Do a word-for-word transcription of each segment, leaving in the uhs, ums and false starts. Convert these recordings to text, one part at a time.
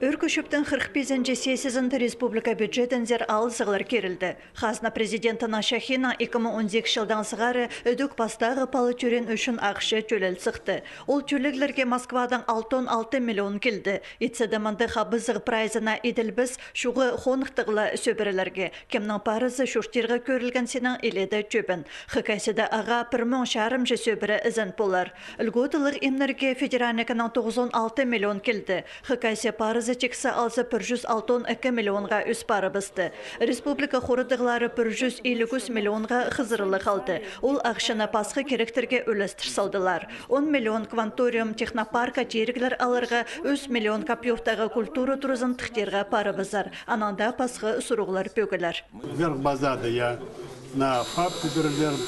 Ӧӧркі чӧптің хырых пизінҷі сессиязында республика бюджетінзер алызығлар кирілді. Хазна президентінің чахиинаң ікі муң он сигізінҷі чылдаң сығара ідӧк пастағы пала тӧреен ӱчӱн ахча тӧлел сыхты. Ол тӧлеглерге Москвадаң алтон алты миллион килді. Итсе дее мындағ хабызығ прайзына иділбес чуғы хоныхтығ ла сӧбірелерге, кемнің парызы чуртирға кӧрілген синнең илееде тӧбін. Хакасияда ағаа пір муң чарымҷа сӧбіре ізен полар. Льготалығ имнерге федеральнай кінең тоғызон алты миллион килді. Хакасия парызы тиксі алза пір чӱс алтон ікі миллионға ӧс парыбысты. Республика хорадығлары пір чӱс илиг ӱс миллионға хызырылығ алды. Ол ахчаны пасха киректерге ӱлестір салдылар. Он миллион кванториум технопарка тиріглер аларға, ӱс миллион Копьёвтағы культура туразын тыхтирға парыбызар. Анаң даа пасха сурығлар пӧгілер. Верхбазада, я. На ФАП кибірерлер,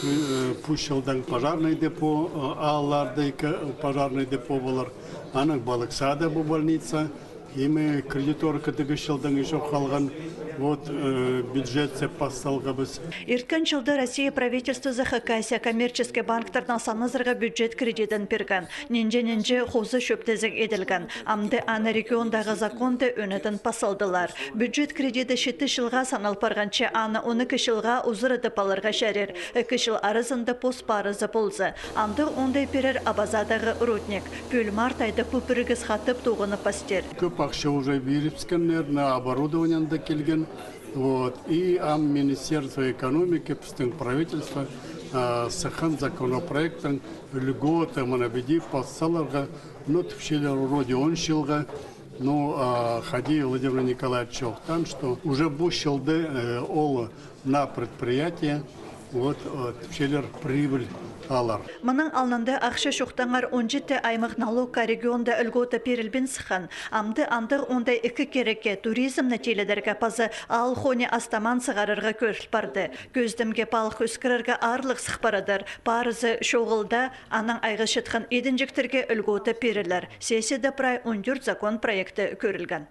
пу чылдаң пожарный депо, э, аларда ікі пожарный депо полар. Анаң Балыксада пу больница, име кредиторка тігі чылдаң ещё халған, вот, э, бюджетсер пас салғабыс. Ирткен чылда Россия правительствозы Хакасия коммерческий банктернең саназарға бюджет кредитін пирген. Нинҷе-нинҷе хоза чӧптезіг иділген. Амды аны региондағы законда ӧнетін пас салдылар. Бюджет кредиті читі чылға санал парғанча, аны он ікі чылға узарадып аларға чарир. Ікі чыл аразында пос парызы полза. Андағ оңдай пирер Абазадағы рудник. Пӱӱл март айда пу пірігіс хатап тоғынып пастир. Кӧп ахча уже пирібіскеннер, на оборудованиені дее килген. Вот. И ам Министерство экономики, пістің правительство, а, сыххан законопроектің льгота, мына піди пас саларға, ну, тіпчелер вроде он чылға, ну, а, хайди Владимир Николаевич чоохтаан, что уже пу чылда, э, ол на предприятие, вот, э, тіпчелер прибыль алар. Мының алнында ахча чоохтаңар он читі аймах налогха регионда льгота пирілбин сыххан. Амды андағ оңдай ікі кирекке: туризмні тилідерге паза аал-хони астаман сығарарға кӧріл парды. Кӧзідімге, палых ӧскірерге аарлығ сых парадыр. Парызы чоғыл даа, анаң айғасчатхан идінҷектерге льгота пирілер. Сессияда прай он тӧрт закон проекті кӧрілген.